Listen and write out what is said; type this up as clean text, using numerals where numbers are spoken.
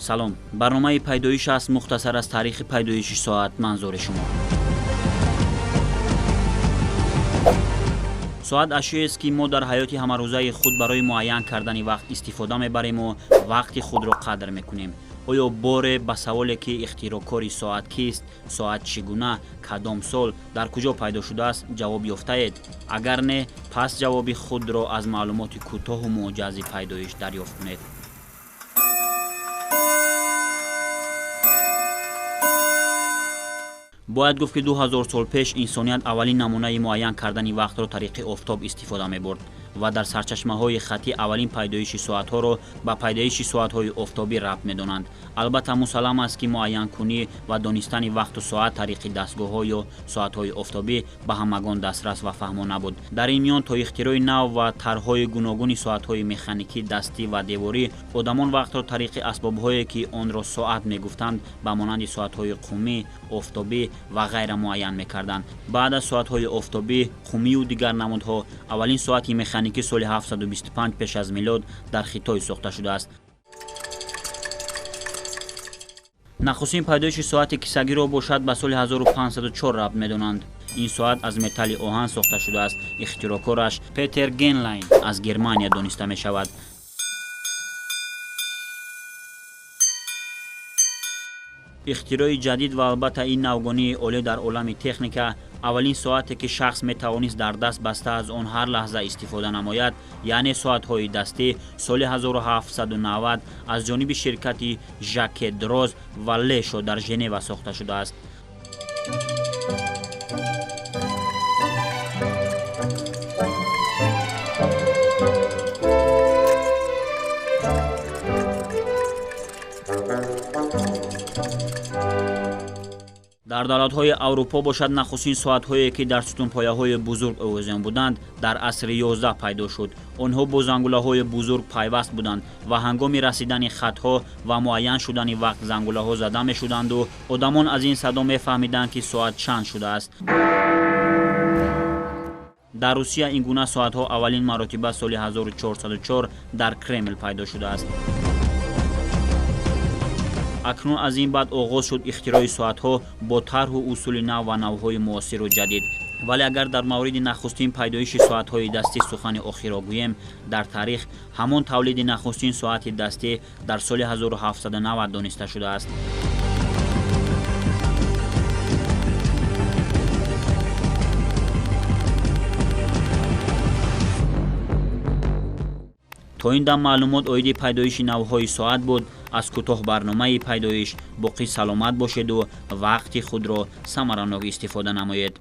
Салом. Барномаи пайдоиш аст, мухтасар аз таърихи пайдоиши соат манзури шумо. Соат ашёест, ки мо дар ҳаёти ҳамарӯзаи худ барои муайян кардани вақт истифода мебарему вақти худро қадр мекунем. Оё боре ба саволе, ки ихтироъкори соат кист, соат чӣ гуна, кадом сол, дар куҷо пайдо шудааст, ҷавоб ёфтаед? Агар не, пас ҷавоби худро аз маълумоти кӯтоҳу муҷаззи пайдоиш дарёфт кунед. Бояд гуфт, ки 2000 сол пеш инсоният аввалин намунаи муайян кардани вақтро тариқи офтоб истифода мебурд ва дар сарчашмаҳои хаттӣ аввалин пайдоиши соатҳоро ба пайдоиши соатҳои офтобӣ рабт медонанд. Албатта, мусаллам аст, ки муайянкунӣ ва донистани вақту соат тариқи дастгоҳҳо ё соатҳои офтобӣ ба ҳамагон дастрас ва фаҳмо набуд. Дар ин миён то ихтирои нав ва тарҳҳои гуногуни соатҳои механикӣ, дастӣ ва деворӣ одамон вақтро тариқи асбобҳое, ки онро соат мегуфтанд, ба монанди соатҳои қумӣ, офтобӣ ва ғайра муайян мекарданд. Баъд аз соатҳои офтобӣ, қумию дигар намудҳо, аввалин соати механикӣ соли 725 пеш аз милод дар Хитой сохта шудааст. Нахустин пайдоиши соати кисагиро бошад ба соли 1504 рабт медонанд. Ин соат аз металли оҳан сохта шудааст. Ихтироъкораш Петер Генлайн аз Германия дониста мешавад. Ихтирои ҷадид ва албатта ин навгонии олӣ дар олами техника, аввалин соате, ки шахс метавонист дар даст баста аз он ҳар лаҳза истифода намояд, яъне соатҳои дастӣ, соли 1790 аз ҷониби ширкати Жаке Дроз ва Лешо дар Женева сохта шудааст. Дар давлатҳои Аврупо бошад, нахустин соатҳое, ки дар сутунпояҳои бузург овезон буданд, дар асри 11 пайдо шуд. Онҳо бо зангулаҳои бузург пайваст буданд ва ҳангоми расидани хатҳо ва муайян шудани вақт зангулаҳо зада мешуданду одамон аз ин садо мефаҳмиданд, ки соат чанд шудааст. Дар Русия ин гуна соатҳо аввалин маротиба соли 1404 дар Кремл пайдо шудааст. Акнун аз ин баъд оғоз шуд ихтирои соатҳо бо тарҳу усули нав ва навъҳои муосиру ҷадид. Вале агар дар мавриди нахустин пайдоиши соатҳои дастӣ сухани охирро гӯем, дар таърих ҳамон тавлиди нахустин соати дастӣ дар соли 1790 дониста шудааст. То ин дам маълумот оиди пайдоиши навъҳои соат буд. Аз кӯтоҳ барномаи пайдоиш боқӣ саломат бошеду вақти худро самаранок истифода намоед.